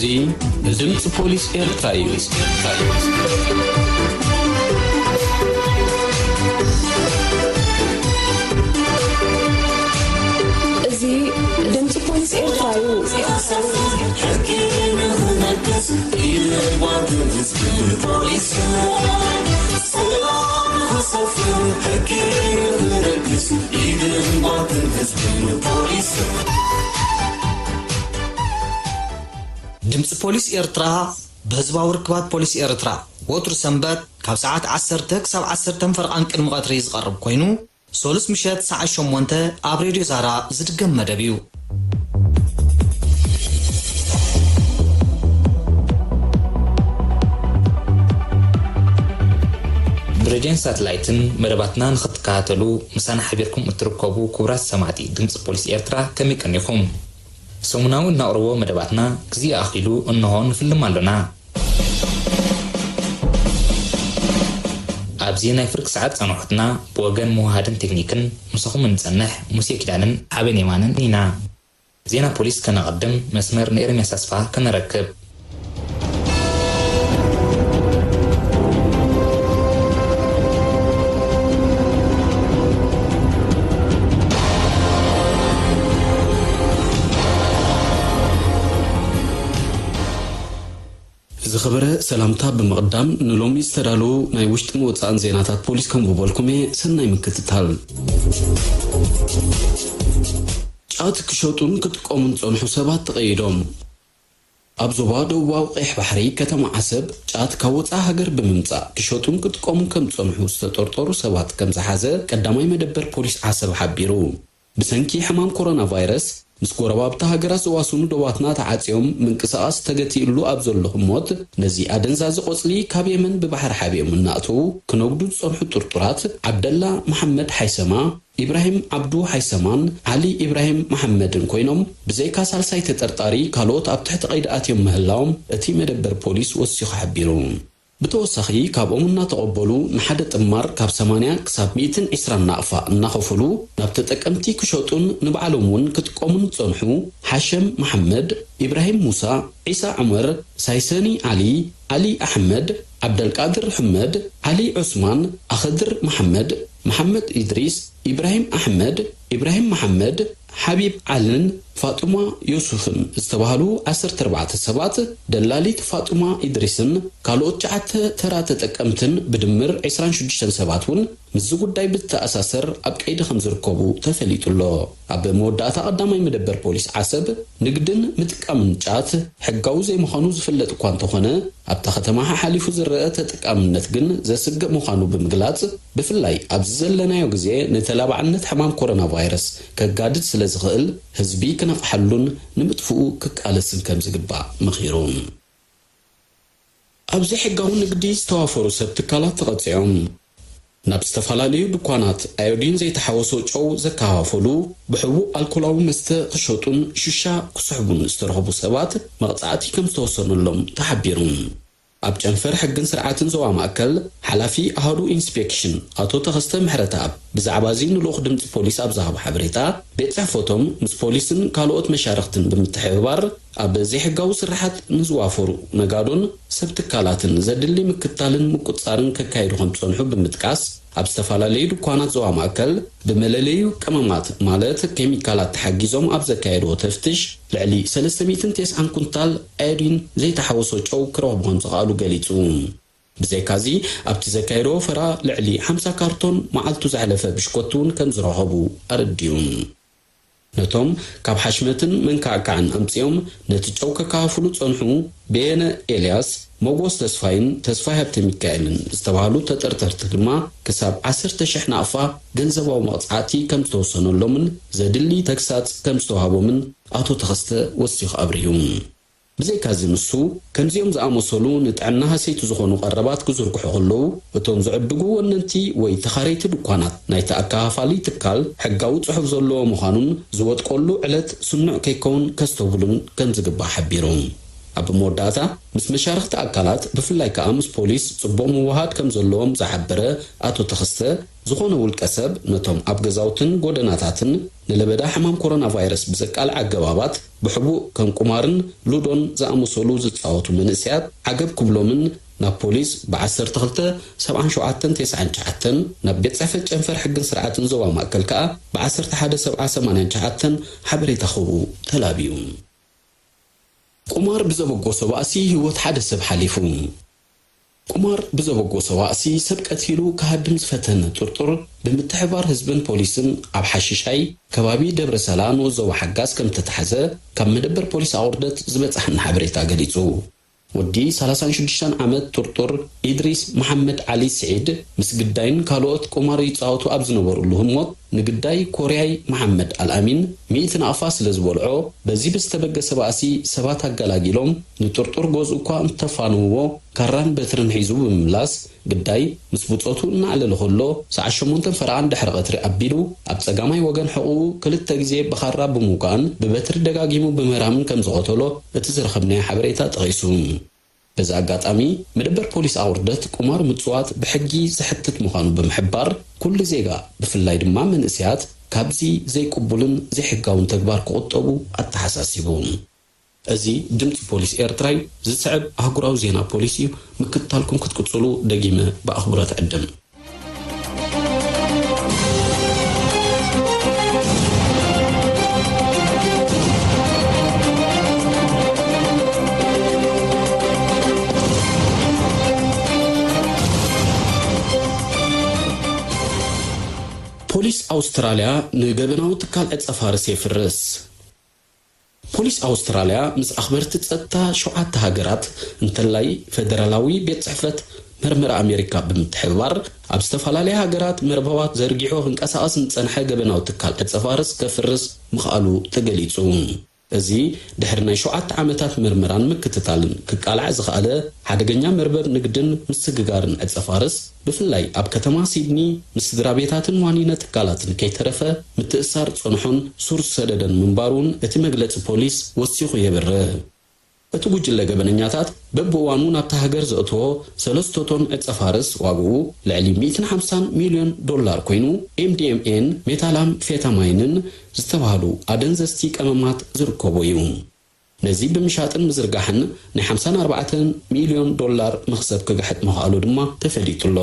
ድምፂ ፖሊስ ኤርትራ እዩ። እዚ ድምፂ ፖሊስ ኤርትራ እዩ። ሕጊ ንኽነግስ ኢድን ጓንትን ህዝቢ ፖሊስ። ሰላም ንኽሰፍን ሕጊ ንኽነግስ ኢድን ጓንትን ህዝቢ ፖሊስ። ድምፂ ፖሊስ ኤርትራ ብህዝባዊ ርክባት ፖሊስ ኤርትራ ወትሩ ሰንበት ካብ ሰዓት ዓሰርተ ክሳብ ዓሰርተ ፈረቓን ቅድሚ ቀትሪ ዝቐርብ ኮይኑ፣ ሶሉስ ምሸት ሰዓት ሸሞንተ ኣብ ሬድዮ ዛራ ዝድገም መደብ እዩ። ብሬድዮን ሳተላይትን መደባትና ንኽትከታተሉ ምሳና ሓቢርኩም እትርከቡ ክቡራት ሰማዕቲ ድምፂ ፖሊስ ኤርትራ ከመይ ቀኒኹም? ሰሙናዊ እነቕርቦ መደባትና ግዜ ኣኺሉ እንሆ ንፍልም ኣሎና። ኣብዚ ናይ ፍርቂ ሰዓት ጸንሖትና ብወገን ምውሃድን ቴክኒክን ምሳኹም እንጸንሕ ሙሴ ኪዳንን ሓበን የማንን ኢና። ዜና ፖሊስ ከነቐድም መስመር ንኤርምያስ ኣስፋ ከነረክብ። ዝኸበረ ሰላምታ ብምቕዳም፣ ንሎሚ ዝተዳለዉ ናይ ውሽጥን ወጻእን ዜናታት ፖሊስ ከንብበልኩም እየ። ሰናይ ምክትታል። ጫት ክሸጡን ክጥቀሙን ዝጸንሑ ሰባት ተቐይዶም። ኣብ ዞባ ደቡባዊ ቀይሕ ባሕሪ ከተማ ዓሰብ ጫት ካብ ወጻኢ ሃገር ብምምጻእ ክሸጡን ክጥቀሙን ከም ዝጸንሑ ዝተጠርጠሩ ሰባት ከም ዝሓዘ ቀዳማይ መደበር ፖሊስ ዓሰብ ሓቢሩ። ብሰንኪ ሕማም ኮሮና ቫይረስ፣ ምስ ጎረባብቲ ሃገራት ዝዋስኑ ዶባትና ተዓጽዮም ምንቅስቓስ ተገቲእሉ ኣብ ዘሎ ህሞት፣ ነዚ ኣደንዛዚ ቆጽሊ ካብ የመን ብባሕሪ ሓቢኦም እናእተዉ ክነግዱ ዝጸንሑ ጥርጡራት ዓብደላ መሓመድ ሓይሰማ፣ ኢብራሂም ዓብዱ ሓይሰማን ዓሊ ኢብራሂም መሓመድን ኮይኖም፣ ብዘይካ ሳልሳይ ተጠርጣሪ ካልኦት ኣብ ትሕቲ ቀይዲ ኣትዮም ምህላዎም እቲ መደበር ፖሊስ ወሲኹ ሓቢሩ። ብተወሳኺ፣ ካብኦም እናተቐበሉ ንሓደ ጥማር ካብ ሰማንያ ክሳብ ሚእትን ዕስራን ናቕፋ እናኸፈሉ ናብ ተጠቀምቲ ክሸጡን ንባዕሎም እውን ክጥቀሙን ዝጸንሑ ሓሸም መሓመድ፣ ኢብራሂም ሙሳ፣ ዒሳ ዑመር፣ ሳይሰኒ ዓሊ፣ ዓሊ ኣሕመድ፣ ዓብደልቃድር ሕመድ፣ ዓሊ ዑስማን፣ ኣኸድር መሓመድ፣ መሓመድ ኢድሪስ፣ ኢብራሂም ኣሕመድ፣ ኢብራሂም መሓመድ፣ ሓቢብ ዓልን ፋጡማ ዮሱፍን ዝተባህሉ ዓሰርተ ኣርባዕተ ሰባት፣ ደላሊት ፋጡማ ኢድሪስን ካልኦት ትሽዓተ ተራ ተጠቀምትን ብድምር ዕስራን ሽዱሽተን ሰባት እውን ምስዚ ጉዳይ ብዝተኣሳሰር ኣብ ቀይዲ ከም ዝርከቡ ተፈሊጡ ኣሎ። ኣብ መወዳእታ ቀዳማይ መደበር ፖሊስ ዓሰብ፣ ንግድን ምጥቃምን ጫት ሕጋዊ ዘይምዃኑ ዝፍለጥ እኳ እንተኾነ፣ ኣብታ ከተማ ሓሓሊፉ ዝረአ ተጠቃምነት ግን ዘስግእ ምዃኑ ብምግላጽ፣ ብፍላይ ኣብዚ ዘለናዮ ግዜ ንተላባዕነት ሕማም ኮሮና ቫይረስ ከጋድድ ስለ ዝኽእል፣ ህዝቢ ክነቕሓሉን ንምጥፍኡ ክቃለስን ከም ዝግባእ መኺሩ። ኣብ ዘይሕጋዊ ንግዲ ዝተዋፈሩ ሰብ ትካላት ተቐጺዖም። ናብ ዝተፈላለዩ ድኳናት ኣዮዲን ዘይተሓወሶ ጨው ዘከፋፈሉ፣ ብሕቡእ ኣልኮላዊ መስተ ክሸጡን ሽሻ ክስሕቡን ዝተረኽቡ ሰባት መቕጻዕቲ ከም ዝተወሰነሎም ተሓቢሩ። ኣብ ጨንፈር ሕግን ስርዓትን ዞባ ማእከል ሓላፊ ኣሃዱ ኢንስፔክሽን ኣቶ ተኸስተ ምሕረተኣብ ብዛዕባ እዚ ንልኡኽ ድምጺ ፖሊስ ኣብ ዝሃቦ ሓበሬታ፣ ቤት ጽሕፈቶም ምስ ፖሊስን ካልኦት መሻርኽትን ብምትሕብባር ኣብ ዘይሕጋዊ ስርሓት ንዝዋፈሩ ነጋዶን ሰብ ትካላትን ዘድሊ ምክትታልን ምቁጽጻርን ከካይዱ ከም ዝጸንሑ ብምጥቃስ፣ ኣብ ዝተፈላለዩ ድኳናት ዞባ ማእከል ብመለለዩ ቀመማት ማለት ኬሚካላት ተሓጊዞም ኣብ ዘካየድዎ ተፍትሽ፣ ልዕሊ ሰለስተ ሚእትን ተስዓን ኩንታል ኣዮዲን ዘይተሓወሶ ጨው ክረኽቡ ከም ዝኸኣሉ ገሊጹ። ብዘይካዚ፣ ኣብቲ ዘካየድዎ ወፈራ ልዕሊ ሓምሳ ካርቶን መዓልቱ ዘሕለፈ ብሽኮቲ እውን ከም ዝረኸቡ ኣረዲኡ። ነቶም ካብ ሓሽመትን መንካዕካዕን ኣምጺኦም ነቲ ጨው ከከፋፍሉ ዝጸንሑ በየነ ኤልያስ፣ ሞጎስ ተስፋይን ተስፋይ ሃብተሚካኤልን ዝተባህሉ ተጠርጠርቲ ድማ ክሳብ ዓሰርተ ሽሕ ናቕፋ ገንዘባዊ መቕጻዕቲ ከም ዝተወሰነሎምን ዘድሊ ተግሳጽ ከም ዝተዋህቦምን ኣቶ ተኸስተ ወሲኹ ኣብሪሁ። ብዘይካዚ ንሱ፣ ከምዚኦም ዝኣመሰሉ ንጥዕና ሃሰይቲ ዝኾኑ ቀረባት ክዝርግሑ ከለዉ፣ እቶም ዝዕድጉ ወነንቲ ወይ ተኻረይቲ ድኳናት ናይቲ ኣከፋፋሊ ትካል ሕጋዊ ጽሑፍ ዘለዎ ምዃኑን ዝወጥቀሉ ዕለት ስኑዕ ከይከውን ከስተብህሉን ከም ዝግባእ ሓቢሩ። ኣብ መወዳእታ፣ ምስ መሻርኽቲ ኣካላት፣ ብፍላይ ከኣ ምስ ፖሊስ ጽቡቕ ምውሃድ ከም ዘለዎም ዝሓበረ ኣቶ ተኸስተ፣ ዝኾነ ውልቀ ሰብ ነቶም ኣብ ገዛውትን ጎደናታትን ንለበዳ ሕማም ኮሮና ቫይረስ ብዘቃልዕ ኣገባባት ብሕቡእ ከም ቁማርን ሉዶን ዝኣመሰሉ ዝጻወቱ መንእሰያት ዓገብ ክብሎምን ናብ ፖሊስ ብ ዓሰርተ ክልተ ሰብዓን ሸውዓተን ተስዓን ትሽዓተን፣ ናብ ቤት ጽሕፈት ጨንፈር ሕግን ስርዓትን ዞባ ማእከል ከኣ ብ ዓሰርተ ሓደ ሰብዓ ሰማንያን ትሽዓተን ሓበሬታ ክህቡ ተላብዩ። ቁማር ብዘበጎሶ ባእሲ ህይወት ሓደ ሰብ ሓሊፉ። ቁማር ብዘበጎሶ ባእሲ ሰብ ቀቲሉ ክሃድም ዝፈተነ ጥርጡር ብምትሕባር ህዝብን ፖሊስን ኣብ ሓሽሻይ ከባቢ ደብረ ሰላ ንኡስ ዞባ ሓጋዝ ከም ተታሕዘ ካብ መደበር ፖሊስ ኣቑርደት ዝበጻሕና ሓበሬታ ገሊጹ። ወዲ ሰላሳን ሽዱሽተን ዓመት ጥርጡር ኢድሪስ መሓመድ ዓሊ ስዒድ ምስ ግዳይን ካልኦት ቁማር ይጻወቱ ኣብ ዝነበሩሉ ህሞት ንግዳይ ኮርያይ መሓመድ ኣልኣሚን ሚእቲ ናቕፋ ስለ ዝበልዖ፣ በዚ ብዝተበገሰ ባእሲ ሰባት ኣገላጊሎም ንጥርጡር ገዝኡ እኳ እንተፋነውዎ፣ ካራን በትርን ሒዙ ብምምላስ፣ ግዳይ ምስ ብጾቱ እናዕለለ ከሎ፣ ሰዓት ሸሞንተን ፈረቓን ድሕሪ ቀትሪ ኣቢሉ፣ ኣብ ጸጋማይ ወገን ሕቑኡ ክልተ ግዜ ብኻራ ብምውጋእን ብበትሪ ደጋጊሙ ብምህራምን ከም ዝቐተሎ እቲ ዝረኸብናዮ ሓበሬታ ጠቒሱ። በዚ ኣጋጣሚ፣ መደበር ፖሊስ ኣቑርደት ቁማር ምጽዋት ብሕጊ ዘሕትት ምዃኑ ብምሕባር፣ ኩሉ ዜጋ፣ ብፍላይ ድማ መንእሰያት፣ ካብዚ ዘይቅቡልን ዘይሕጋውን ተግባር ክቑጠቡ ኣተሓሳሲቡ። እዚ ድምጺ ፖሊስ ኤርትራ እዩ። ዝስዕብ ኣህጉራዊ ዜና ፖሊስ እዩ። ምክትታልኩም ክትቅጽሉ ደጊመ ብኣኽብሮት እዕድም። ፖሊስ ኣውስትራልያ ንገበናዊ ትካል ዕጸ ፋርስ የፍርስ። ፖሊስ ኣውስትራልያ ምስ ኣኽበርቲ ጸጥታ ሸውዓተ ሃገራት እንተላይ ፈደራላዊ ቤት ጽሕፈት መርመራ ኣሜሪካ ብምትሕብባር ኣብ ዝተፈላለያ ሃገራት መርበባት ዘርጊሑ ክንቀሳቐስ ንጸንሐ ገበናዊ ትካል ዕጸ ፋርስ ከፍርስ ምኽኣሉ ተገሊጹ። እዚ ድሕሪ ናይ ሸውዓተ ዓመታት መርመራን ምክትታልን ክቃላዕ ዝኸኣለ ሓደገኛ መርበብ ንግድን ምስግጋርን ዕጸ ፋርስ ብፍላይ ኣብ ከተማ ሲድኒ ምስ ስድራ ቤታትን ዋኒነ ትካላትን ከይተረፈ ምትእሳር ጸንሖን ሱር ዝሰደደን ምንባሩ እውን እቲ መግለጺ ፖሊስ ወሲኹ የብርህ። እቲ ጉጅለ ገበነኛታት በብእዋኑ ናብታ ሃገር ዘእትዎ ሰለስተ ቶን ዕጸ ፋርስ ዋግኡ ልዕሊ ሚእትን ሓምሳን ሚልዮን ዶላር ኮይኑ፣ ኤምዲኤምኤን ሜታል ኣምፌታማይንን ዝተባህሉ ኣደንዘዝቲ ቀመማት ዝርከቦ እዩ። ነዚ ብምሻጥን ምዝርጋሕን ናይ ሓምሳን ኣርባዕተን ሚልዮን ዶላር መኽሰብ ክግሕጥ ምኽኣሉ ድማ ተፈሊጡ ኣሎ።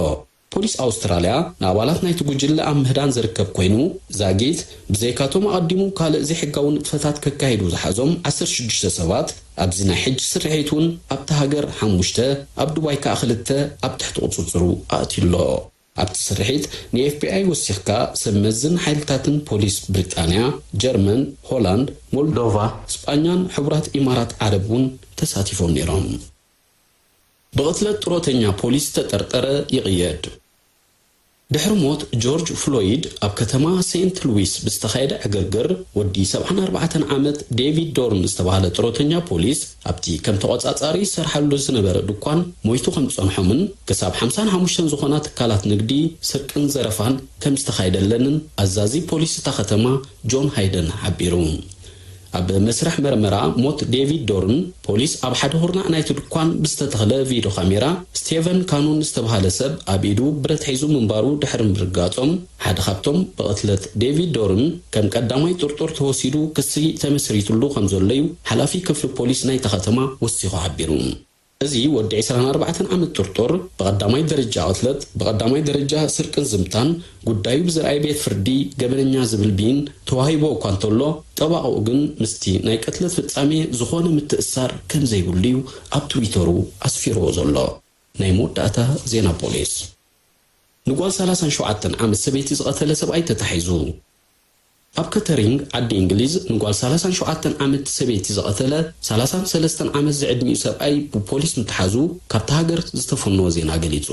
ፖሊስ ኣውስትራልያ ንኣባላት ናይቲ ጉጅለ ኣብ ምህዳን ዝርከብ ኮይኑ፣ ዛጊት ብዘይካቶም ኣቐዲሙ ካልእ ዘይሕጋዊ ንጥፈታት ከካይዱ ዝሓዞም ዓሰርተ ሽዱሽተ ሰባት ኣብዚ ናይ ሕጂ ስርሒት እውን ኣብታ ሃገር ሓሙሽተ፣ ኣብ ዱባይ ከኣ ክልተ ኣብ ትሕቲ ቁጽጽሩ ኣእትዩ ኣሎ። ኣብቲ ስርሒት ንኤፍቢኣይ ወሲኽካ ሰብ መዝን ሓይልታትን ፖሊስ ብሪጣንያ፣ ጀርመን፣ ሆላንድ፣ ሞልዶቫ፣ ስጳኛን ሕቡራት ኢማራት ዓረብ እውን ተሳቲፎም ነይሮም። ብቕትለት ጥሮተኛ ፖሊስ ዝተጠርጠረ ይቕየድ። ድሕሪ ሞት ጆርጅ ፍሎይድ ኣብ ከተማ ሴንት ሉዊስ ብዝተኻየደ ዕግርግር፣ ወዲ ሰብዓን ኣርባዕተን ዓመት ዴቪድ ዶርን ዝተባህለ ጥሮተኛ ፖሊስ ኣብቲ ከም ተቖጻጻሪ ዝሰርሓሉ ዝነበረ ድኳን ሞይቱ ከም ዝጸንሖምን ክሳብ ሓምሳን ሓሙሽተን ዝኾና ትካላት ንግዲ ስርቅን ዘረፋን ከም ዝተኻየደለንን ኣዛዚ ፖሊስ እታ ከተማ ጆን ሃይደን ሓቢሩ። ኣብ መስርሕ መርመራ ሞት ዴቪድ ዶርን፣ ፖሊስ ኣብ ሓደ ኩርናዕ ናይቲ ድኳን ብዝተተኽለ ቪድዮ ካሜራ፣ ስቴቨን ካኑን ዝተባህለ ሰብ ኣብ ኢዱ ብረት ሒዙ ምንባሩ ድሕሪ ምርግጋጾም፣ ሓደ ካብቶም ብቕትለት ዴቪድ ዶርን ከም ቀዳማይ ጥርጡር ተወሲዱ ክሲ ተመስሪቱሉ ከም ዘሎ እዩ ሓላፊ ክፍሊ ፖሊስ ናይታ ከተማ ወሲኹ ሓቢሩ። እዚ ወዲ ዕስራን ኣርባዕተን ዓመት ጥርጡር፣ ብቐዳማይ ደረጃ ቅትለት፣ ብቐዳማይ ደረጃ ስርቅን ዝምታን ጉዳዩ ብዝረኣየ ቤት ፍርዲ ገበነኛ ዝብል ብይን ተዋሂቦ እኳ እንተሎ፣ ጠባቕኡ ግን ምስቲ ናይ ቅትለት ፍጻሜ ዝኾነ ምትእስሳር ከም ዘይብሉ እዩ ኣብ ትዊተሩ ኣስፊርዎ ዘሎ። ናይ መወዳእታ ዜና ፖሊስ። ንጓል ሰላሳን ሸውዓተን ዓመት ሰበይቲ ዝቐተለ ሰብኣይ ተታሒዙ። ኣብ ከተሪንግ፣ ዓዲ እንግሊዝ፣ ንጓል ሰላሳን ሸውዓተን ዓመት ሰበይቲ ዝቐተለ ሰላሳን ሰለስተን ዓመት ዝዕድሚኡ ሰብኣይ ብፖሊስ ምትሓዙ ካብታ ሃገር ዝተፈነወ ዜና ገሊጹ።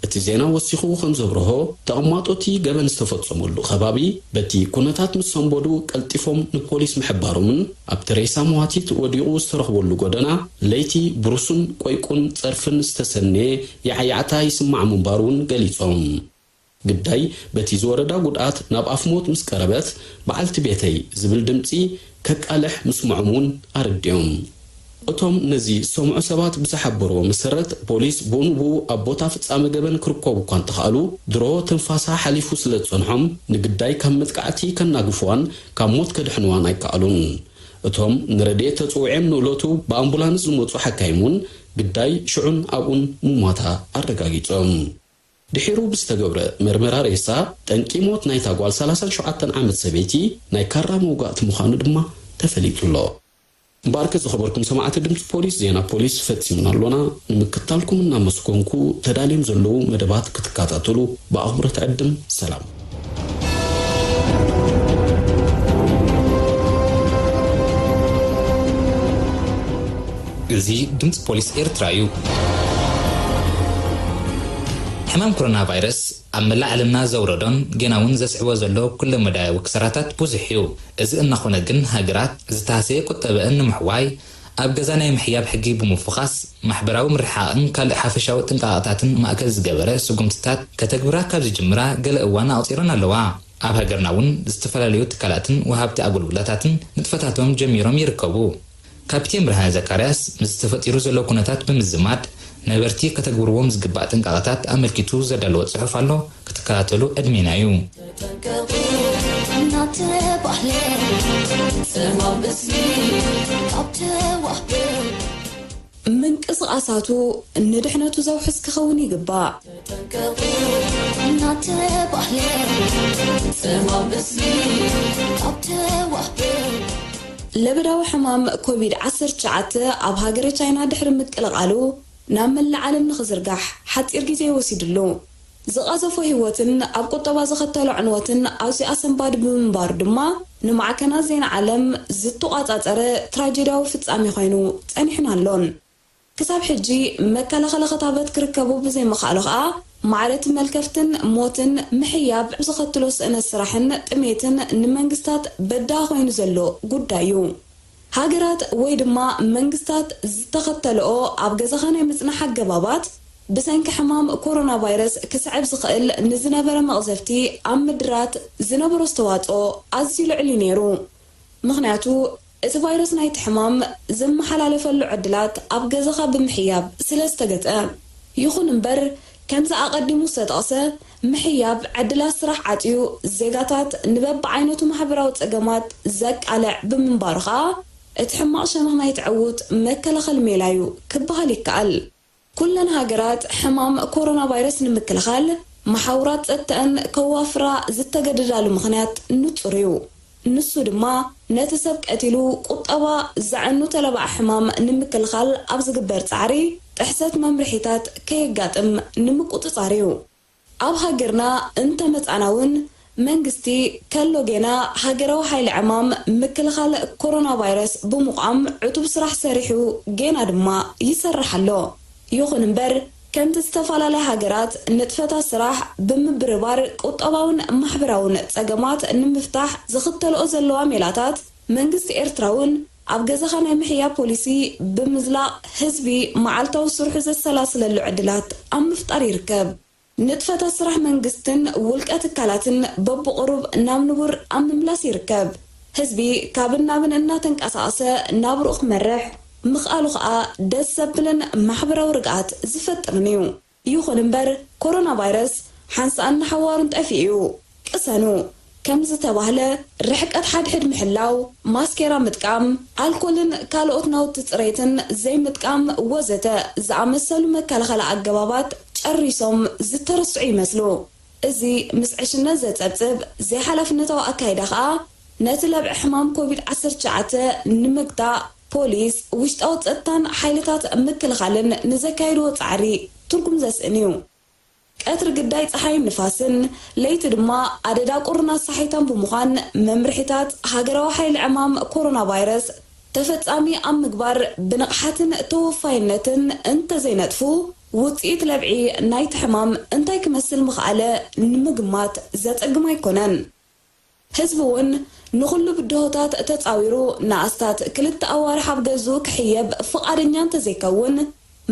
እቲ ዜና ወሲኹ ከም ዘብርሆ፣ ተቐማጦ እቲ ገበን ዝተፈጸመሉ ከባቢ በቲ ኩነታት ምስ ሰንበዱ ቀልጢፎም ንፖሊስ ምሕባሮምን ኣብቲ ሬሳ መዋቲት ወዲቑ ዝተረኽበሉ ጎደና ለይቲ ብሩስን ቆይቁን ጸርፍን ዝተሰነየ ያዕያዕታ ይስማዕ ምንባሩ እውን ገሊጾም። ግዳይ በቲ ዝወረዳ ጉድኣት ናብ ኣፍ ሞት ምስ ቀረበት፣ በዓልቲ ቤተይ ዝብል ድምጺ ከቃልሕ ምስምዖም እውን ኣረዲኦም። እቶም ነዚ ዝሰምዑ ሰባት ብዝሓበርዎ መሰረት፣ ፖሊስ ብኡ ንብኡ ኣብ ቦታ ፍጻመ ገበን ክርከቡ እኳ እንተኸኣሉ፣ ድሮ ትንፋሳ ሓሊፉ ስለ ዝጸንሖም፣ ንግዳይ ካብ መጥቃዕቲ ከናግፍዋን ካብ ሞት ከድሕንዋን ኣይከኣሉን። እቶም ንረድኤት ተጽዊዖም ንእለቱ ብኣምቡላንስ ዝመጹ ሓካይም እውን፣ ግዳይ ሽዑን ኣብኡን ምሟታ ኣረጋጊጾም። ድሒሩ ብዝተገብረ መርመራ ሬሳ፣ ጠንቂ ሞት ናይታ ጓል ሰላሳን ሸውዓተን ዓመት ሰበይቲ ናይ ካራ መውጋእቲ ምዃኑ ድማ ተፈሊጡ ኣሎ። እምበኣርከ ዝኸበርኩም ሰማዕቲ ድምፂ ፖሊስ፣ ዜና ፖሊስ ፈፂምና ኣሎና። ንምክታልኩም እናመስገንኩ፣ ተዳልዮም ዘለዉ መደባት ክትከታተሉ ብኣኽብሮት ዕድም። ሰላም። እዚ ድምፂ ፖሊስ ኤርትራ እዩ። ሕማም ኮሮና ቫይረስ ኣብ መላእ ዓለምና ዘውረዶን ጌና እውን ዘስዕቦ ዘሎ ኩለ መዳያዊ ክሳራታት ብዙሕ እዩ። እዚ እናኾነ ግን፣ ሃገራት ዝተሃሰየ ቁጠበአን ንምሕዋይ፣ ኣብ ገዛ ናይ ምሕያብ ሕጊ ብምፍኻስ፣ ማሕበራዊ ምርሓቕን ካልእ ሓፈሻዊ ጥንቃቐታትን ማእከል ዝገበረ ስጉምትታት ከተግብራ ካብ ዝጅምራ ገለ እዋን ኣቑጺረን ኣለዋ። ኣብ ሃገርና እውን ዝተፈላለዩ ትካላትን ወሃብቲ ኣገልግሎታትን ንጥፈታቶም ጀሚሮም ይርከቡ። ካፕቴን ብርሃነ ዘካርያስ፣ ምስ ተፈጢሩ ዘሎ ኩነታት ብምዝማድ፣ ነበርቲ ከተግብርዎም ዝግባእ ጥንቃቐታት ኣመልኪቱ ዘዳለዎ ጽሑፍ ኣሎ፣ ክትከታተሉ ዕድሜና እዩ። ተጠንቀቑ እናተባህለ፣ ጸማም ብስሊ ካብ ተዋህበ፣ ምንቅስቓሳቱ ንድሕነቱ ዘውሕስ ክኸውን ይግባእ። ተጠንቀቑ እናተባህለ፣ ጸማም ብስሊ ካብ ተዋህበ። ለበዳዊ ሕማም ኮቪድ ዓሰርተ ትሽዓተ ኣብ ሃገረ ቻይና ድሕሪ ምቅልቓሉ፣ ናብ መላእ ዓለም ንኽዝርጋሕ ሓጺር ግዜ ወሲድሉ። ዝቐዘፎ ህይወትን ኣብ ቁጠባ ዘኸተሎ ዕንወትን ኣዝዩ ኣሰንባዲ ብምንባሩ ድማ፣ ንማዕከናት ዜና ዓለም ዝተቋጻጸረ ትራጀድያዊ ፍጻሜ ኮይኑ ጸኒሑን ኣሎን። ክሳብ ሕጂ መከላኸሊ ክታበት ክርከቡ ብዘይምኽኣሉ ከኣ፣ ማዕረ እቲ መልከፍትን ሞትን ምሕያብ ዘኸትሎ ስእነት ስራሕን ጥሜትን ንመንግስታት በዳሂ ኮይኑ ዘሎ ጉዳይ እዩ። ሃገራት ወይ ድማ መንግስታት ዝተኸተልኦ ኣብ ገዛኻ ናይ ምጽናሕ ኣገባባት፣ ብሰንኪ ሕማም ኮሮና ቫይረስ ክስዕብ ዝኽእል ንዝነበረ መቕዘፍቲ ኣብ ምድራት ዝነበሮ ኣስተዋጽኦ ኣዝዩ ልዑል እዩ ነይሩ። ምኽንያቱ፣ እቲ ቫይረስ ናይቲ ሕማም ዝመሓላለፈሉ ዕድላት ኣብ ገዛኻ ብምሕያብ ስለ ዝተገትአ። ይኹን እምበር፣ ከምዚ ኣቐዲሙ ዝተጠቕሰ፣ ምሕያብ ዕድላት ስራሕ ዓጽዩ፣ ዜጋታት ንበብዓይነቱ ማሕበራዊ ጸገማት ዘቃልዕ ብምንባሩ ኸኣ፣ እቲ ሕማቕ ሸነኽ ናይቲ ዕዉት መከላኸሊ ሜላ እዩ ክበሃል ይከኣል። ኩለን ሃገራት ሕማም ኮሮና ቫይረስ ንምክልኻል መሓውራት ጸጥተአን ከዋፍራ ዝተገደዳሉ ምኽንያት ንጹር እዩ። ንሱ ድማ ነቲ ሰብ ቀቲሉ ቁጠባ ዘዕኑ ተለባዒ ሕማም ንምክልኻል ኣብ ዝግበር ጻዕሪ ጥሕሰት መምርሒታት ከየጋጥም ንምቁጽጻር እዩ። ኣብ ሃገርና እንተመጻና እውን መንግስቲ ከሎ ጌና ሃገራዊ ሓይሊ ዕማም ምክልኻል ኮሮና ቫይረስ ብምቋም ዕቱብ ስራሕ ሰሪሑ ጌና ድማ ይሰርሕ ኣሎ። ይኹን እምበር ከምቲ ዝተፈላለያ ሃገራት ንጥፈታት ስራሕ ብምብርባር ቁጠባውን ማሕበራውን ጸገማት ንምፍታሕ ዝኽተልኦ ዘለዋ ሜላታት መንግስቲ ኤርትራ እውን ኣብ ገዛኻ ናይ ምሕያብ ፖሊሲ ብምዝላቕ ህዝቢ መዓልታዊ ስርሑ ዘሰላስለሉ ዕድላት ኣብ ምፍጣር ይርከብ። ንጥፈታት ስራሕ መንግስትን ውልቀ ትካላትን በብቕሩብ ናብ ንቡር ኣብ ምምላስ ይርከብ። ህዝቢ ካብን ናብን እናተንቀሳቐሰ ናብርኡ ክመርሕ ምኽኣሉ ኸኣ ደስ ዘብልን ማሕበራዊ ርግኣት ዝፈጥርን እዩ። ይኹን እምበር ኮሮና ቫይረስ ሓንሳእን ንሓዋሩን ጠፊኡ እዩ። ቅሰኑ። ከም ዝተባህለ ርሕቀት ሓድሕድ ምሕላው፣ ማስኬራ ምጥቃም፣ ኣልኮልን ካልኦት ናውቲ ጽሬትን ዘይምጥቃም ወዘተ ዝኣመሰሉ መከላኸሊ ኣገባባት ጨሪሶም ዝተረስዑ ይመስሉ። እዚ ምስ ዕሽነት ዘጸብጽብ ዘይሓላፍነታዊ ኣካይዳ ከኣ ነቲ ለብዒ ሕማም ኮቪድ ዓሰርተ ትሽዓተ ንምግታእ ፖሊስ፣ ውሽጣዊ ጸጥታን ሓይልታት ምክልኻልን ንዘካየድዎ ጻዕሪ ትርጉም ዘስእን እዩ። ቀትሪ ግዳይ ጸሓይን ንፋስን፣ ለይቲ ድማ ኣደዳ ቁርን ኣሳሒታን ብምዃን፣ መምርሒታት ሃገራዊ ሓይሊ ዕማም ኮሮና ቫይረስ ተፈጻሚ ኣብ ምግባር ብንቕሓትን ተወፋይነትን እንተዘይነጥፉ፣ ውጽኢት ለብዒ ናይቲ ሕማም እንታይ ክመስል ምኽኣለ ንምግማት ዘጸግም ኣይኮነን። ህዝቢ እውን ንኹሉ ብድሆታት ተጻዊሩ ንኣስታት ክልተ ኣዋርሕ ኣብ ገዝኡ ክሕየብ ፍቓደኛ እንተዘይከውን፣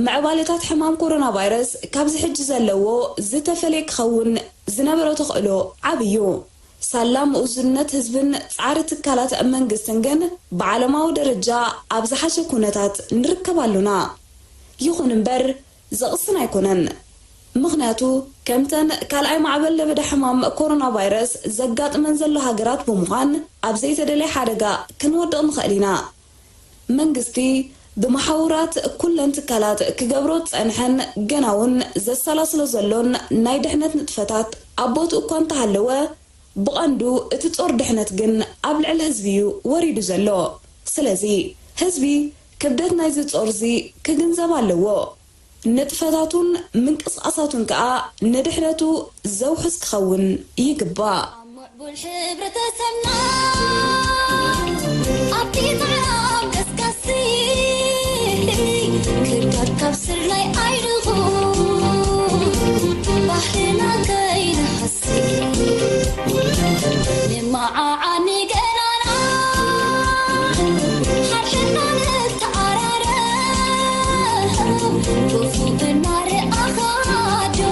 ምዕባለታት ሕማም ኮሮና ቫይረስ ካብዚ ሕጂ ዘለዎ ዝተፈልየ ክኸውን ዝነበሮ ተኽእሎ ዓቢ እዩ። ሳላ ምኡዝነት ህዝብን ጻዕሪ ትካላት መንግስትን ግን ብዓለማዊ ደረጃ ኣብ ዝሓሸ ኩነታት ንርከብ ኣሎና። ይኹን እምበር ዘቕስን ኣይኮነን። ምኽንያቱ ከምተን ካልኣይ ማዕበል ለበዳ ሕማም ኮሮና ቫይረስ ዘጋጥመን ዘሎ ሃገራት ብምዃን ኣብ ዘይተደለየ ሓደጋ ክንወድቕ ንኽእል ኢና። መንግስቲ ብመሓውራት ኩለን ትካላት ክገብሮ ዝጸንሐን ገና እውን ዘሰላስሎ ዘሎን ናይ ድሕነት ንጥፈታት ኣብ ቦትኡ እኳ እንተሃለወ፣ ብቐንዱ እቲ ጾር ድሕነት ግን ኣብ ልዕሊ ህዝቢ እዩ ወሪዱ ዘሎ። ስለዚ ህዝቢ ክብደት ናይዚ ጾር እዚ ክግንዘብ ኣለዎ። ንጥፈታቱን ምንቅስቓሳቱን ከኣ ንድሕነቱ ዘውሕስ ክኸውን ይግባእ። ምዕቡል ሕብረተሰብና ኣብቲ ምዕራብ ገስጋሲ ክርዳድ ካብ ስርናይ ኣይርቑ ባህልና ከይንሃሲ ንመዓዓኒ ገናና ሓድሕድና ንተኣራረ ክፉእ እናረኣኻ ዶ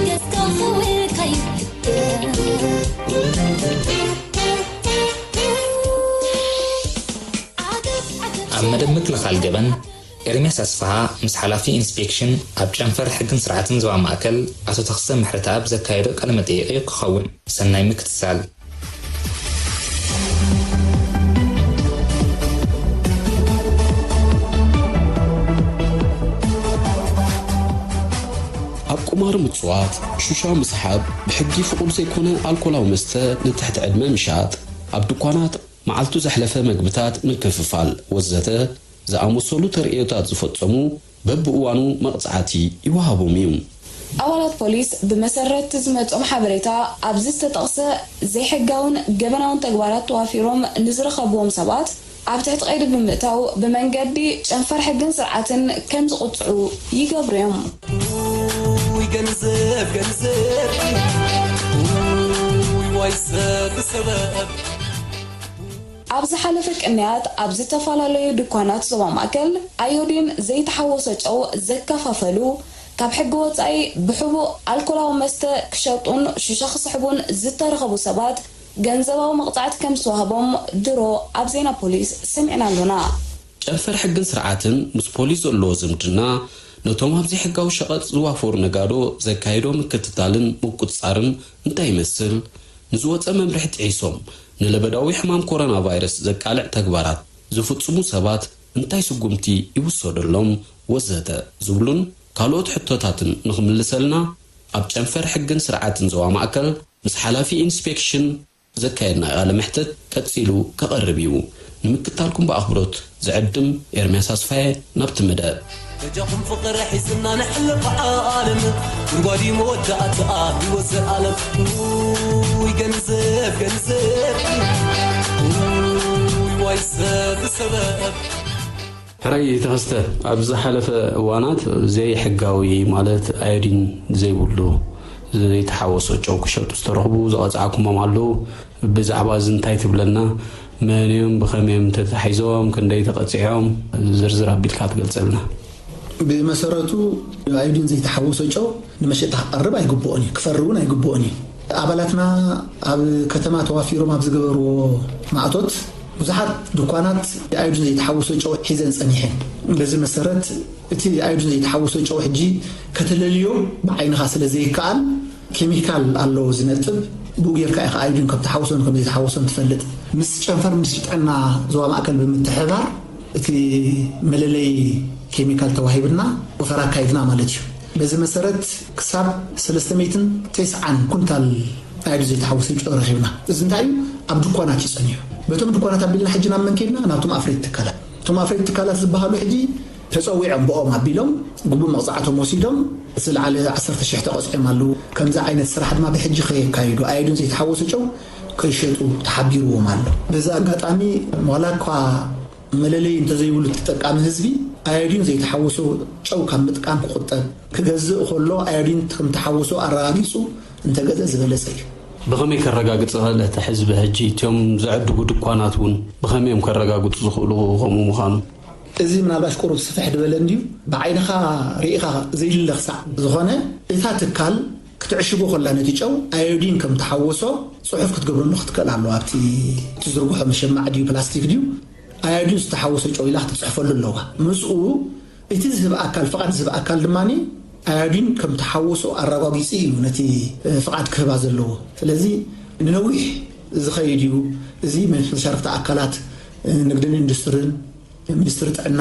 ገስጋሲ ውልቀይ ኣብ መደብ ምክልኻል ገበን ኤርምያስ ኣስፍሃ ምስ ሓላፊ ኢንስፔክሽን ኣብ ጨንፈር ሕግን ስርዓትን ዞባ ማእከል ኣቶ ተኽስተ ምሕረተኣብ ዘካየዶ ቃለ መጠይቕ እዩ ክኸውን። ሰናይ ምክትታል። ኣብ ቁማር ምጽዋት፣ ሹሻ ምስሓብ፣ ብሕጊ ፍቑድ ዘይኮነ ኣልኮላዊ መስተ ንትሕቲ ዕድመ ምሻጥ፣ ኣብ ድኳናት መዓልቱ ዘሕለፈ መግብታት ምክፍፋል ወዘተ ዝኣመሰሉ ተርእዮታት ዝፈጸሙ በብእዋኑ መቕጻዕቲ ይወሃቦም እዩ። ኣባላት ፖሊስ ብመሰረት ዝመጾም ሓበሬታ ኣብዚ ዝተጠቕሰ ዘይሕጋውን ገበናውን ተግባራት ተዋፊሮም ንዝረኸብዎም ሰባት ኣብ ትሕቲ ቀይዲ ብምእታው ብመንገዲ ጨንፈር ሕግን ስርዓትን ከም ዝቕጽዑ ይገብሩ እዮም። ውይ ገንዘብ ገንዘብ ውይ ዋይ ሰብ ሰበብ ኣብ ዝሓለፈ ቅንያት ኣብ ዝተፈላለዩ ድኳናት ዞባ ማእከል ኣዮዲን ዘይተሓወሶ ጨው ዘከፋፈሉ ካብ ሕጊ ወጻኢ ብሕቡእ ኣልኮላዊ መስተ ክሸጡን ሽሻ ክስሕቡን ዝተረኸቡ ሰባት ገንዘባዊ መቕጻዕቲ ከም ዝተዋህቦም ድሮ ኣብ ዜና ፖሊስ ሰሚዕና ኣሎና። ጨንፈር ሕግን ስርዓትን ምስ ፖሊስ ዘለዎ ዝምድና ነቶም ኣብ ዘይሕጋዊ ሸቐጥ ዝዋፈሩ ነጋዶ ዘካየዶ ምክትታልን ምቁጽጻርን እንታይ ይመስል? ንዝወጸ መምርሒ ጥሒሶም ንለበዳዊ ሕማም ኮሮና ቫይረስ ዘቃልዕ ተግባራት ዝፍጽሙ ሰባት እንታይ ስጉምቲ ይውሰደሎም? ወዘተ ዝብሉን ካልኦት ሕቶታትን ንኽምልሰልና ኣብ ጨንፈር ሕግን ስርዓትን ዞባ ማእከል ምስ ሓላፊ ኢንስፔክሽን ዘካየድናዮ ቃለ መሕትት ቀጺሉ ክቐርብ እዩ። ንምክትታልኩም ብኣኽብሮት ዝዕድም ኤርምያስ ኣስፋየ ናብቲ መደብ። በጃኹም ፍቕሪ ሒዝና ንሕለፍ ዓለም፣ ጉድጓድ እዩ መወዳእትኣ ህይወት ዘኣለም። ውይ ገንዘብ ገንዘብ፣ ውይ ዋይ ሰብ ሰበብ። ሕራይ ተኸስተ፣ ኣብ ዝሓለፈ እዋናት ዘይሕጋዊ ማለት ኣዮዲን ዘይብሉ ዘይተሓወሶ ጨው ክሸጡ ዝተረኽቡ ዘቐጻዕኩሞም ኣለዉ። ብዛዕባ እዚ እንታይ ትብለና? መን እዮም? ብኸመይ እዮም ተታሒዞም? ክንደይ ተቐጺዖም? ዝርዝር ኣቢልካ ትገልጸልና። ብመሰረቱ ኣዮዲን ዘይተሓወሶ ጨው ንመሸጣ ክቐርብ ኣይግብኦን እዩ፣ ክፈሪ እውን ኣይግብኦን እዩ። ኣባላትና ኣብ ከተማ ተዋፊሮም ኣብ ዝገበርዎ ማእቶት ብዙሓት ድኳናት ኣዮዲን ዘይተሓወሶ ጨው ሒዘን ጸኒሐን። በዚ መሰረት እቲ ኣዮዲን ዘይተሓወሶ ጨው ሕጂ ከተለልዮ ብዓይንኻ ስለ ዘይከኣል ኬሚካል ኣለዎ ዝነጥብ፣ ብኡ ጌርካ ኢኻ ኣዮዲን ከም ተሓውሶን ከም ዘይተሓወሶን ትፈልጥ። ምስ ጨንፈር ሚኒስትሪ ጥዕና ዞባ ማእከል ብምትሕብባር እቲ መለለዪ ኬሚካል ተዋሂብና ወፈራ ኣካይድና ማለት እዩ። በዚ መሰረት ክሳብ ሰለስተ ሚእትን ተስዓን ኩንታል ኣዮዲን ዘይተሓወሰ ጨው ረኺብና። እዚ እንታይ እዩ? ኣብ ድኳናት እዩ ጸኒሑ። በቶም ድኳናት ኣቢልና ሕጂ ናብ መን ከይድና? ናብቶም ኣፍረይቲ ትካላት። እቶም ኣፍረይቲ ትካላት ዝበሃሉ ሕጂ ተጸዊዖም ብኦም ኣቢሎም ግቡእ መቕጻዕቶም ወሲዶም እቲ ዝለዓለ ዓሰርተ ሽሕ ተቐጺዖም ኣለዉ። ከምዚ ዓይነት ስራሕ ድማ ብሕጂ ከየካይዱ ኣዮዲን ዘይተሓወሶ ጨው ከይሸጡ ተሓቢርዎም ኣሎ። በዚ ኣጋጣሚ ዋላ እኳ መለለዪ እንተዘይብሉ ተጠቃሚ ህዝቢ ኣዮዲን ዘይተሓወሶ ጨው ካብ ምጥቃም ክቑጠብ፣ ክገዝእ ከሎ ኣዮዲን ከም ተሓወሶ ኣረጋጊጹ እንተገዝእ ዝበለጸ እዩ። ብኸመይ ከረጋግጽ ይኽእል እቲ ሕዝቢ ሕጂ? እቲኦም ዝዕድጉ ድኳናት እውን ብኸመይ እዮም ከረጋግጹ ዝኽእሉ ከምኡ ምዃኑ? እዚ ምናልባሽ ቁሩብ ስፍሕ ዝበለ እንድዩ። ብዓይንኻ ርኢኻ ዘይልለ ክሳዕ ዝኾነ፣ እታ ትካል ክትዕሽጎ ከላ ነቲ ጨው ኣዮዲን ከም ተሓወሶ ጽሑፍ ክትገብረሉ ክትክእል ኣለዋ። ኣብቲ ትዝርግሖ መሸማዕ ድዩ ፕላስቲክ ድዩ ኣዮዲን ዝተሓወሶ ጨው ኢላ ክትጽሕፈሉ ኣለዋ። ምስኡ እቲ ዝህብ ኣካል፣ ፍቓድ ዝህብ ኣካል ድማ ኣዮዲን ከም ተሓወሶ ኣረጋጊጹ እዩ ነቲ ፍቓድ ክህባ ዘለዎ። ስለዚ ንነዊሕ ዝኸይድ እዩ። እዚ መሻርክቲ ኣካላት ንግድን ኢንዱስትርን፣ ሚኒስትሪ ጥዕና፣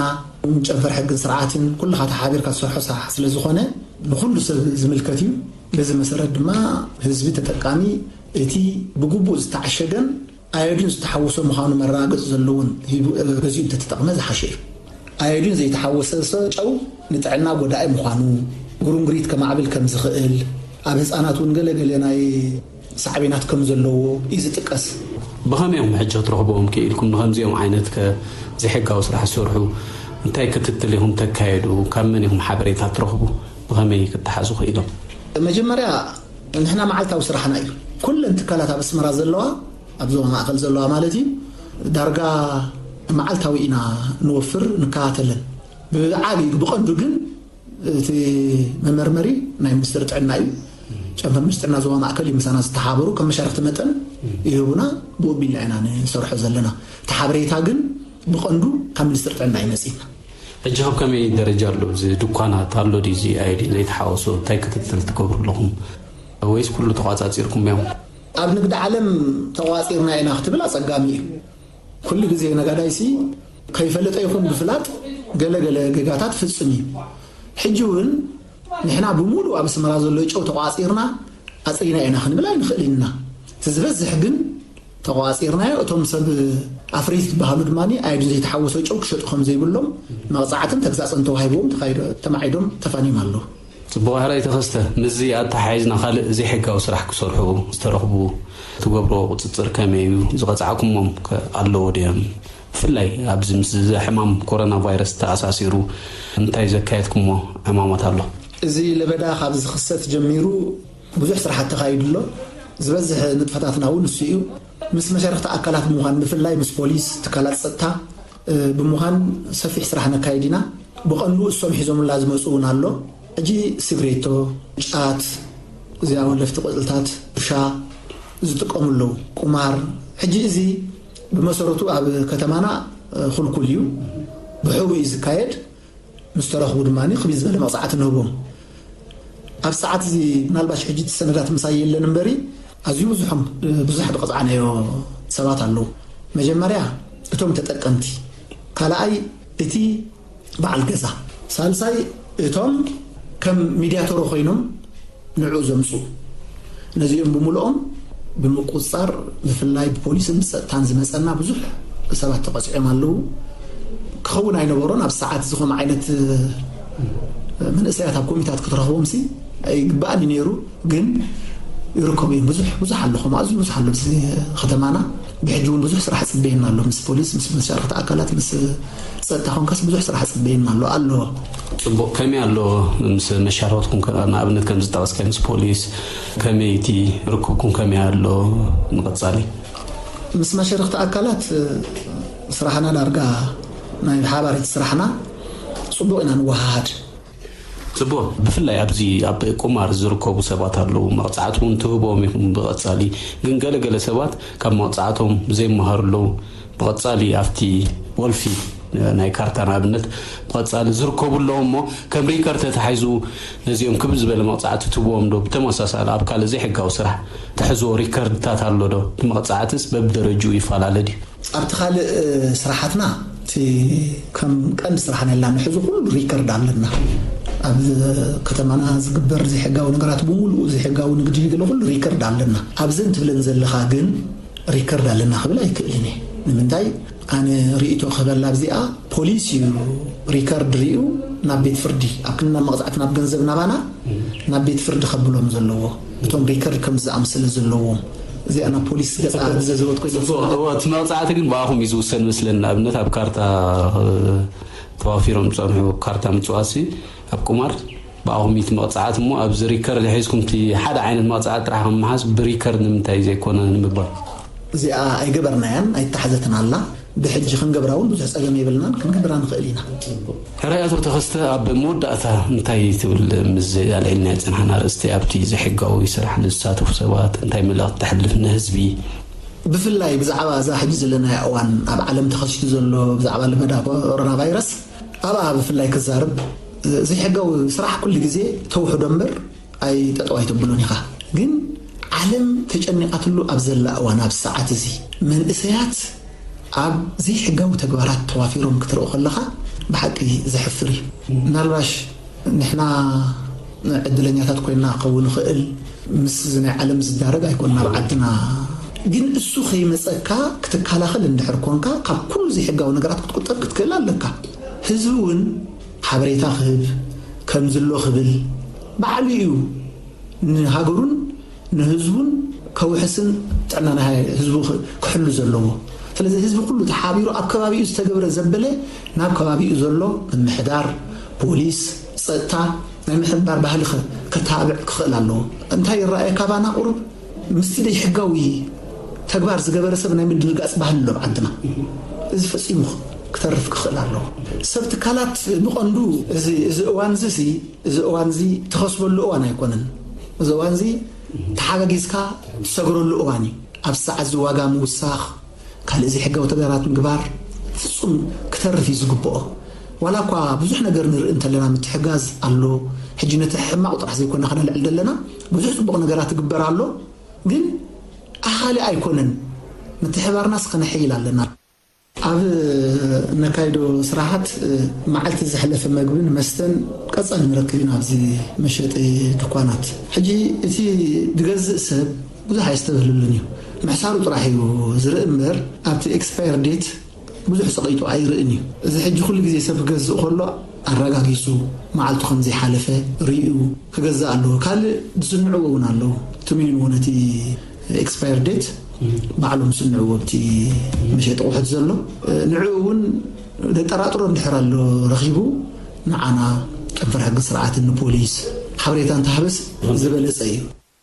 ጨንፈር ሕግን ስርዓትን ኩልኻ ተሓቢርካ ትሰርሖ ስራሕ ስለ ዝኾነ ንኹሉ ሰብ ዝምልከት እዩ። በዚ መሰረት ድማ ህዝቢ ተጠቃሚ እቲ ብግቡእ ዝተዓሸገን ኣዮዲን ዝተሓወሶ ምዃኑ መረጋገፂ ዘለዎን ሂቡ ገዚኡ እንተተጠቕመ ዝሓሸ እዩ። ኣዮዲን ዘይተሓወሰ ጨው ንጥዕና ጎዳኢ ምዃኑ፣ ጉርንጉሪት ከማዕብል ከም ዝኽእል፣ ኣብ ህፃናት እውን ገለ ገለ ናይ ሳዕቤናት ከም ዘለዎ እዩ ዝጥቀስ። ብኸመይ እዮም ሕጂ ክትረኽብዎም ክኢልኩም? ንኸምዚኦም ዓይነት ከ ዘይሕጋዊ ስራሕ ዝሰርሑ እንታይ ክትትል ኢኹም ተካየዱ? ካብ መን ኢኹም ሓበሬታ ትረኽቡ? ብኸመይ ክተሓዙ ክኢሎም? መጀመርያ ንሕና መዓልታዊ ስራሕና እዩ። ኩለን ትካላት ኣብ ኣስመራ ዘለዋ፣ ኣብ ዞባ ማእከል ዘለዋ ማለት እዩ፣ ዳርጋ መዓልታዊ ኢና ንወፍር፣ ንከታተለን። ብዓብዩ ብቐንዱ ግን እቲ መመርመሪ ናይ ሚኒስትሪ ጥዕና እዩ። ጨንፈር ሚኒስትሪ ጥዕና ዞባ ማእከል እዩ ምሳና ዝተሓበሩ፣ ከም መሻርክቲ መጠን ይህቡና፣ ብኡ ኣቢልና ኢና ንሰርሖ ዘለና። እቲ ሓበሬታ ግን ብቐንዱ ካብ ሚኒስትሪ ጥዕና እዩ መጺእና። ሕጂ ኣብ ከመይ ደረጃ ኣሎ? እዚ ድኳናት ኣሎ ድዩ? እዚ ኣዮዲን ዘይተሓወሶ እንታይ ክትትል ትገብሩ ኣለኹም? ወይስ ኩሉ ተቋጻጺርኩም እዮም? ኣብ ንግዲ ዓለም ተቋጺርና ኢና ክትብል ኣጸጋሚ እዩ። ኩሉ ግዜ ነጋዳይሲ ከይፈለጠ ይኹን ብፍላጥ ገለ ገለ ጌጋታት ፍጽም እዩ። ሕጂ እውን ንሕና ብምሉእ ኣብ ኣስመራ ዘሎ ጨው ተቋጺርና ኣጽሪና ኢና ክንብል ኣይንኽእልን ኢና። እቲ ዝበዝሕ ግን ተቋጺርናዮ። እቶም ሰብ ኣፍረይቲ ዝበሃሉ ድማ ኣዮዲን ዘይተሓወሶ ጨው ክሸጡ ከም ዘይብሎም መቕጻዕትን ተግሳጽን ተዋሂብዎም ተኻይዶ-፣ ተማዒዶም ተፋንዮም ኣለዉ። ጽቡቕ፣ ሕራይ ተኸስተ፣ ምስዚ ኣተሓሒዝና ካልእ ዘይሕጋዊ ስራሕ ክሰርሑ ዝተረኽቡ ትገብርዎ ቁጽጽር ከመይ እዩ? ዝቐጻዕኩሞም ከ ኣለዎ ድዮም? ብፍላይ ኣብዚ ምስ እዚ ሕማም ኮሮና ቫይረስ ተኣሳሲሩ እንታይ ዘካየድኩሞ ዕማማት ኣሎ? እዚ ለበዳ ካብ ዝኽሰት ጀሚሩ ብዙሕ ስራሓት ተኻይዱ ኣሎ። ዝበዝሕ ንጥፈታትና እውን እሱ እዩ። ምስ መሻርኽቲ ኣካላት ብምዃን፣ ብፍላይ ምስ ፖሊስ፣ ትካላት ጸጥታ፣ እ፣ ብምዃን ሰፊሕ ስራሕ ነካይድ ኢና። ብቐንዱ እሶም ሒዞምላ ዝመጹ እውን ኣሎ። ሕጂ ሲግሬቶ፣ ጫት፣ እዚኣ ወለፍቲ ቆጽልታት፣ ርሻ ዝጥቀሙ ኣለዉ። ቁማር፣ ሕጂ እዚ ብመሰረቱ ኣብ ከተማና፣ እ፣ ክልኩል እዩ። ብሕቡእ እዩ ዝካየድ። ምስ ተረኽቡ ድማ ክብይ ዝበለ መቕጻዕቲ ንህቦም። ኣብ ሰዓት እዚ ምናልባሽ ሕጂ እቲ ሰነዳት ምሳይ የለን እምበሪ፣ ኣዝዩ ብዙሖም፣ ብዙሕ ዝቐጻዕናዮ ሰባት ኣለዉ። መጀመርያ እቶም ተጠቀምቲ፣ ካልኣይ እቲ በዓል ገዛ፣ ሳልሳይ እቶም ከም ሚድያተሮ ኮይኖም ንዕኡ ዘምጽኡ። ነዚኦም ብምልኦም ብምቁጽጻር፣ ብፍላይ ብፖሊስን ብጸጥታን ዝመጸና ብዙሕ ሰባት ተቐጺዖም ኣለዉ። ክኸውን ኣይነበሮን። ኣብ ሰዓት ዝኾም ዓይነት፣ እ፣ መንእሰያት ኣብ ኮሚታት ክትረኽቦምሲ ኣይግባእን እዩ ነይሩ፣ ግን ይርከቡ እዮም። ብዙሕ፣ ብዙሕ ኣሎ፣ ከምኡ ኣዝዩ ብዙሕ ኣሎ ኣብዚ ከተማና። ብሕጂ እውን ብዙሕ ስራሕ ጽበየና ኣሎ፣ ምስ ፖሊስ፣ ምስ መሻርኽቲ ኣካላት፣ ምስ ጸጥታ ኮንካስ ብዙሕ ስራሕ ጽበየና ኣሎ፣ ኣሎ። ጽቡቕ፣ ከመይ ኣሎ ምስ መሻርኽትኩም ከ-፣ ንኣብነት ከም ዝጠቐስካዮ ምስ ፖሊስ ከመይ እቲ ርክብኩም ከመይ ኣሎ ንቐጻሊ? ምስ መሻርኽቲ ኣካላት፣ እ፣ ስራሕና ዳርጋ ናይ ሓባር እቲ ስራሕና ጽቡቕ ኢና ንወሃሃድ። ጽቡቕ፣ ብፍላይ ኣብዚ ኣብ ቁማር ዝርከቡ ሰባት ኣለዉ፣ መቕጻዕቲ እውን ትህቦም ኢኹም ብቐጻሊ። ግን ገለ ገለ ሰባት ካብ መቕጻዕቶም ዘይመሃሩ ኣለዉ። ብቐጻሊ ኣብቲ ወልፊ ናይ ካርታ ንኣብነት ብቐጻሊ ዝርከቡ ኣለዉ እሞ ከም ሪከርድ ተታሒዙ ነዚኦም ክብ ዝበለ መቕጻዕቲ ትህብዎም ዶ? ብተመሳሳሊ ኣብ ካልእ ዘይሕጋዊ ስራሕ ትሕዝዎ ሪከርድታት ኣሎ ዶ? እቲ መቕጻዕትስ በብደረጅኡ ይፈላለ ድዩ? ኣብቲ ካልእ፣ እ፣ ስራሓትና እቲ ከም ቀንዲ ስራሕና ኢልና ንሕዞ ኩሉ ሪከርድ ኣለና። ኣብ ከተማና ዝግበር ዘይሕጋዊ ነገራት ብምሉኡ ዘይሕጋዊ ንግዲ ገለ ኩሉ ሪከርድ ኣለና። ኣብዚ እንትብለን ዘለኻ ግን ሪከርድ ኣለና ክብል ኣይክእልን እየ። ንምንታይ? ኣነ ርእይቶ ክህበላ ኣብዚኣ ፖሊስ እዩ ሪከርድ ርእዩ ናብ ቤት ፍርዲ፣ ኣብ ክንና መቕጻዕቲ ናብ ገንዘብ ናባና ናብ ቤት ፍርዲ ከብሎም ዘለዎ። እቶም ሪከርድ ከም ዝኣምስለ ዘለዎም እዚኣ ናብ ፖሊስ ገጻ ዘዘወት ኮይኑ ጽቡቕ። እዎ፣ እቲ መቕጻዕቲ ግን ብኣኹም እዩ ዝውሰን መስለኒ። ንኣብነት ኣብ ካርታ፣ እ፣ ተዋፊሮም ዝጸንሑ ካርታ ምጽዋትሲ ኣብ ቁማር ብኣኹም እዩ እቲ መቕጻዕቲ እሞ ኣብዚ ሪከርድ ሒዝኩም እቲ ሓደ ዓይነት መቕጻዕቲ ጥራሕ ከም ምሓዝ ብሪከርድ ንምንታይ ዘይኮነ ንምባል። እዚኣ ኣይገበርናያን ኣይተሓዘትን ኣላ። ብሕጂ ክንገብራ እውን ብዙሕ ጸገም የብልናን፣ ክንገብራ ንኽእል ኢና። ሕራይ ኣቶ ተኸስተ፣ ኣብ መወዳእታ እንታይ ትብል? ምስ ኣልዒልናዮ ዝጸናሕና ኣርእስቲ፣ ኣብቲ ዘይሕጋዊ ስራሕ ንዝሳተፉ ሰባት እንታይ መልእኽቲ ተሕልፍ ንህዝቢ? ብፍላይ ብዛዕባ እዛ ሕጂ ዘለናያ እዋን ኣብ ዓለም ተኸሲቱ ዘሎ ብዛዕባ ለበዳ ኮሮና ቫይረስ፣ ኣብኣ ብፍላይ ክዛርብ፣ ዘይሕጋዊ ስራሕ ኩሉ ግዜ ተውሕዶ እምበር፣ ኣይ ጠጠው ኣይተብሉን ኢኻ። ግን ዓለም ተጨኒቓትሉ ኣብ ዘላ እዋን፣ ኣብ ሰዓት እዚ መንእሰያት ኣብ ዘይሕጋዊ ተግባራት ተዋፊሮም ክትርኢ ከለኻ ብሓቂ ዘሕፍር እዩ። ምናልባሽ ንሕና ዕድለኛታት ኮይና ክኸውን ይኽእል፣ ምስ እዚ ናይ ዓለም ዝዳረግ ኣይኮን ናብ ዓድና። ግን እሱ ከይመፀካ ክትከላኸል እንድሕር ኮንካ፣ ካብ ኩሉ ዘይሕጋዊ ነገራት ክትቁጠብ ክትክእል ኣለካ። ህዝቢ እውን ሓበሬታ ክህብ፣ ከም ዝሎ ክብል፣ ባዕሉ እዩ ንሃገሩን ንህዝቡን ከውሕስን ጥዕና ናይ ህዝቡ ክ-፣ ክሕሉ ዘለዎ። ስለዚ ህዝቢ ኩሉ ተሓቢሩ ኣብ ከባቢኡ ዝተገብረ ዘበለ ናብ ከባቢኡ ዘሎ ምምሕዳር፣ ፖሊስ፣ ጸጥታ ናይ ምሕባር ባህሊ ኸ-፣ ከተባብዕ ክኽእል ኣለዎ። እንታይ ይረኣየካ ባና ቁሩብ? ምስቲ ደይ ሕጋዊ ተግባር ዝገበረ ሰብ ናይ ምድንጋጽ ባህሊ ኣሎ ኣብ ዓድና። እዚ ፈጺሙ ክተርፍ ክኽእል ኣለዎ። ሰብ ትካላት ብቐንዱ እዚ፣ እዚ እዋን እዚ ሲ፣ እዚ እዋን እዚ ትኸስበሉ እዋን ኣይኮነን። እዚ እዋን እዚ ተሓጋጊዝካ ትሰግረሉ እዋን እዩ። ኣብ ሰዓት እዚ ዋጋ ምውሳኽ፣ ካልእ ዘይሕጋዊ ተግባራት ምግባር ፍጹም ክተርፍ እዩ ዝግብኦ። ዋላ እኳ ብዙሕ ነገር ንርኢ እንተለና፣ ምትሕጋዝ ኣሎ። ሕጂ ነቲ ሕማቕ ጥራሕ ዘይኮና ከነልዕል ዘለና፣ ብዙሕ ጽቡቕ ነገራት ይግበር ኣሎ። ግን ኣኻሊ ኣይኮነን። ምትሕባርናስ ከነሐይል ኣለና። ኣብ ነካይዶ ስራሓት፣ መዓልቲ ዘሕለፈ መግብን መስተን ቀጻሊ ንረክብ ኢና ኣብዚ መሸጢ ድኳናት። ሕጂ እቲ ዝገዝእ ሰብ ብዙሕ ኣየስተብህለሉን እዩ። ምሕሳሩ ጥራሕ እዩ ዝርኢ እምበር፣ ኣብቲ ኤክስፓየር ዴት ብዙሕ ጸቒጡ ኣይርእን እዩ። እዚ ሕጂ ኩሉ ግዜ ሰብ ክገዝእ ከሎ ኣረጋጊጹ፣ መዓልቱ ከም ዘይሓለፈ ርእዩ ክገዝእ ኣለዎ። ካልእ ዝስንዕዎ እውን ኣለዉ። እቲ ሚኒን እውን እቲ ኤክስፓየር ዴት ባዕሎም ዝስንዕዎ ኣብቲ መሸጢ ኣቑሑት ዘሎ። ንዕኡ እውን ዘጠራጥሮ እንድሕር ኣሎ ረኺቡ፣ ንዓና ጨንፈር ሕጊ ስርዓትን ንፖሊስ ሓበሬታ እንተሃበስ ዝበለጸ እዩ።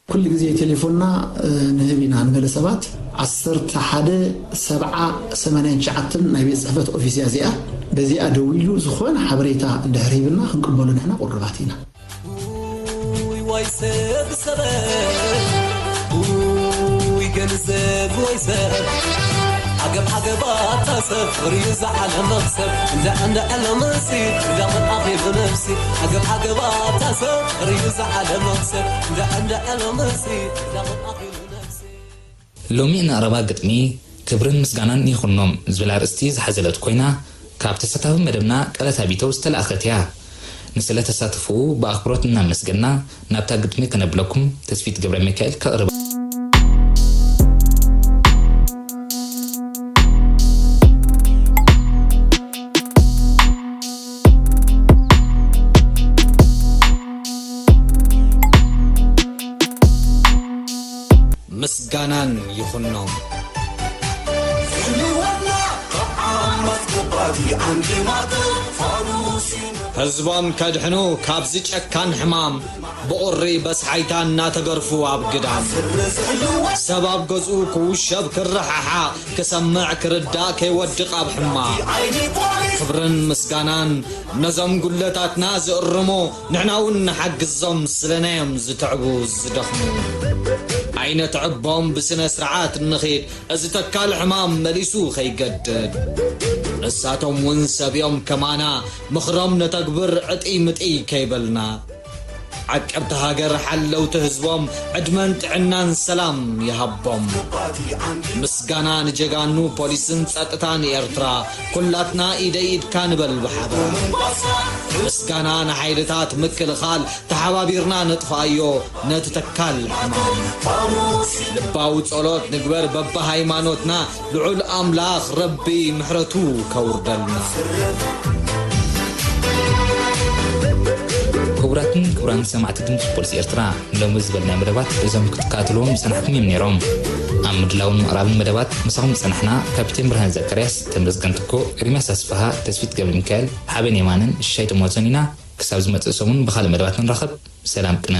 ኩሉ ግዜ ቴሌፎንና፣ እ፣ ንህብ ኢና። ንገለ ሰባት ዓሰርተ ሓደ ሰብዓ ሰማንያን ትሽዓተን ናይ ቤት ጽሕፈት ኦፊስ እያ እዚኣ። በዚኣ ደዊሉ ዝኾነ ሓበሬታ እንድሕር ሂብና ክንቅበሎ ንሕና ቁሩባት ኢና። ውይ ዋይ ሰብ ሰበ፣ ውይ ገንዘብ ወይ ሰብ፣ ዓገብ ዓገብ ኣታ ሰብ፣ ርዩ ዝዓለመ ሰብ፣ እንዳ እንዳ ዕለመሲ፣ እንዳ ምን ኣኺሉ ነፍሲ፣ ዓገብ ዓገብ ኣታ ሰብ፣ ርዩ ዝዓለመ ሰብ፣ እንዳ እንዳ ዕለመሲ፣ እንዳ ምን ኣኺሉ ነፍሲ። ሎሚ እነቕረባ ግጥሚ ክብርን ምስጋናን ይኹኖም ዝብል ኣርእስቲ ዝሓዘለት ኮይና፣ ካብ ተሳታፊ መደብና ቃላት ኣቢተው ዝተላእኸት እያ። ንስለ ተሳትፍኡ ብኣኽብሮት እናመስገና፣ ናብታ ግጥሚ ከነብለኩም ተስፊት ገብረ ሚካኤል ከቕርባ። ምስጋናን ይኹኖም። ህዝቦም ከድሕኑ ካብዚ ጨካን ሕማም፣ ብቑሪ በስሓይታ እናተገርፉ ኣብ ግዳም፣ ሰብ ኣብ ገዝኡ ክውሸብ ክረሓሓቕ፣ ክሰምዕ ክርዳእ ከይወድቕ ኣብ ሕማቕ። ክብርን ምስጋናን ነዞም ጉለታትና ዝእርሙ፣ ንሕና እውን ንሓግዞም ስለናዮም ዝትዕቡ ዝደኽሙ። ኣይነትዕቦም ብስነ ስርዓት ንኺድ፣ እዚ ተካል ሕማም መሊሱ ከይገድድ። ንሳቶም እውን ሰብዮም ከማና፣ ምኽሮም ነተግብር ዕጢ ምጢ ከይበልና። ዓቀብቲ ሃገር ሓለውቲ ህዝቦም ዕድመን ጥዕናን ሰላም ይሃቦም። ምስጋና ንጀጋኑ ፖሊስን ጸጥታን ኤርትራ፣ ኩላትና ኢደይ ኢድካ ንበል ብሓበራ። ምስጋና ንሓይልታት ምክልኻል፣ ተሓባቢርና ነጥፍኣዮ ነቲ ተካል ሕማም። ልባዊ ጸሎት ንግበር በብሃይማኖትና፣ ልዑል ኣምላኽ ረቢ ምሕረቱ ከውርደልና። ክቡራትን ክቡራን ሰማዕቲ ድምፂ ፖሊስ ኤርትራ፣ ንሎሚ ዝበልናዮ መደባት እዞም ክትከታተልዎም ዝጸናሕኩም እዮም ነይሮም። ኣብ ምድላውን ምቕራብን መደባት ምሳኹም ዝጸናሕና ካፒቴን ብርሃን ዘካርያስ፣ ተመስገን ትኩእ፣ ኤርምያስ ኣስፍሃ፣ ተስፊት ገብረ ሚካኤል፣ ሓበን የማንን ሻይ ጥሞቶን ኢና። ክሳብ ዝመጽእ ሰሙን ብኻልእ መደባት ንራኸብ። ብሰላም ቅነ።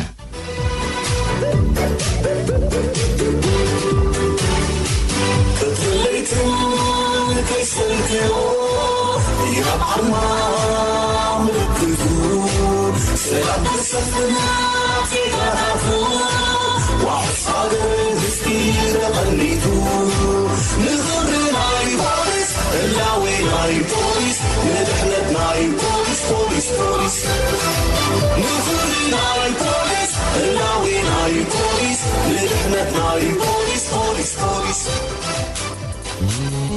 ሰልፍና ዜጋታቱ ዋሕስ ሃገር ህዝቢ ተቐኒቱ ንኽብሪ ናይ ፖሊስ ህላዌ ናይ ፖሊስ ንድሕነት ናይ ፖሊስ ፖሊስ ፖሊስ ንኽብሪ ናይ ፖሊስ ህላዌ ናይ ፖሊስ ንድሕነት ናይ ፖሊስ ፖሊስ ፖሊስ